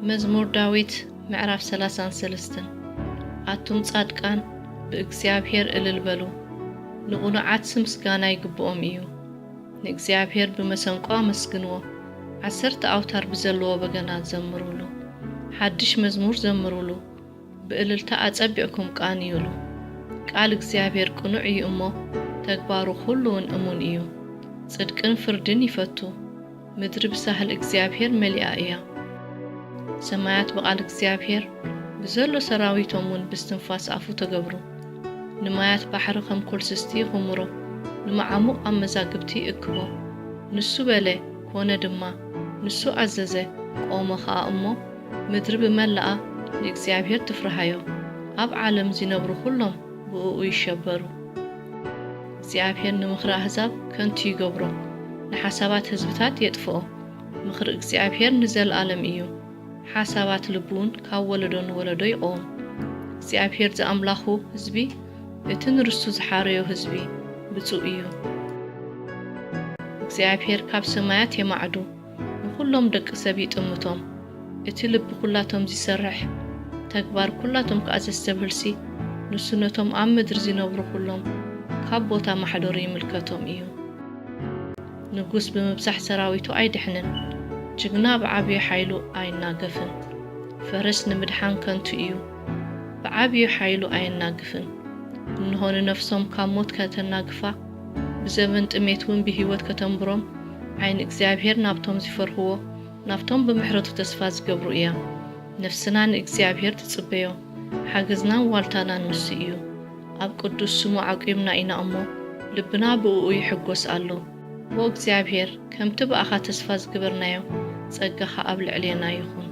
መዝሙር ዳዊት ምዕራፍ ሰላሳን ሰለስተን። ኣቱም ጻድቃን ብእግዚኣብሔር እልል በሉ፣ ንቕኑዓትስ ምስጋና ይግብኦም እዩ። ንእግዚኣብሔር ብመሰንቆ ኣመስግንዎ፣ ዓሰርተ ኣውታር ብዘለዎ በገና ዘምሩሉ፣ ሓድሽ መዝሙር ዘምሩሉ፣ ብእልልታ ኣጸቢቕኩም ቃንዩሉ። ቃል እግዚኣብሔር ቅኑዕ እዩ እሞ፣ ተግባሩ ኹሉ እውን እሙን እዩ። ጽድቅን ፍርድን ይፈቱ። ምድሪ ብሳህል እግዚኣብሔር መሊኣ እያ። ሰማያት ብቓል እግዚኣብሔር፣ ብዘሎ ሰራዊቶም እውን ብስትንፋስ ኣፉ ተገብሩ። ንማያት ባሕሪ ከም ኩልስስቲ ይኹምሮ፣ ንመዓሙቕ ኣብ መዛግብቲ ይእክቦ። ንሱ በለ፣ ኮነ ድማ፣ ንሱ ኣዘዘ፣ ቆመ ኸኣ እሞ፣ ምድሪ ብመላኣ ንእግዚኣብሔር ትፍርሃዮ። ኣብ ዓለም ዚነብሩ ኹሎም ብእኡ ይሸበሩ። እግዚኣብሔር ንምኽሪ ኣህዛብ ከንቱ ይገብሮ፣ ንሓሳባት ህዝብታት የጥፍኦ። ምኽሪ እግዚኣብሔር ንዘለኣለም እዩ፣ ሓሳባት ልቡ እውን ካብ ወለዶ ንወለዶ ይቐውም። እግዚኣብሔር ዝኣምላኹ ህዝቢ፣ እቲ ንርስቱ ዝሓረዮ ህዝቢ ብፁእ እዩ። እግዚኣብሔር ካብ ሰማያት የማዕዱ፣ ንኹሎም ደቂ ሰብ ይጥምቶም። እቲ ልቢ ኩላቶም ዚሰርሕ፣ ተግባር ኩላቶም ከኣ ዘስተብህልሲ፣ ንሱ ነቶም ኣብ ምድሪ ዚነብሩ ኩሎም ካብ ቦታ ማሕደሩ ይምልከቶም እዩ። ንጉስ ብምብዛሕ ሰራዊቱ ኣይድሕንን፣ ጅግና ብዓብዩ ሓይሉ ኣይናገፍን። ፈረስ ንምድሓን ከንቱ እዩ፣ ብዓብዩ ሓይሉ ኣየናግፍን። እንሆ ንነፍሶም ካብ ሞት ከተናግፋ፣ ብዘበን ጥሜት እውን ብህይወት ከተንብሮም፣ ዓይኒ እግዚኣብሔር ናብቶም ዚፈርህዎ፣ ናብቶም ብምሕረቱ ተስፋ ዚገብሩ እያ። ነፍስና ንእግዚኣብሔር ትጽበዮ፣ ሓገዝናን ዋልታናን ንሱ እዩ። ኣብ ቅዱስ ስሙ ዓቂብና ኢና እሞ፣ ልብና ብእኡ ይሕጎስ ኣሎ። ዎ እግዚኣብሔር፣ ከምቲ ብኣኻ ተስፋ ዝገበርናዮ፣ ጸጋኻ ኣብ ልዕሌና ይኹን።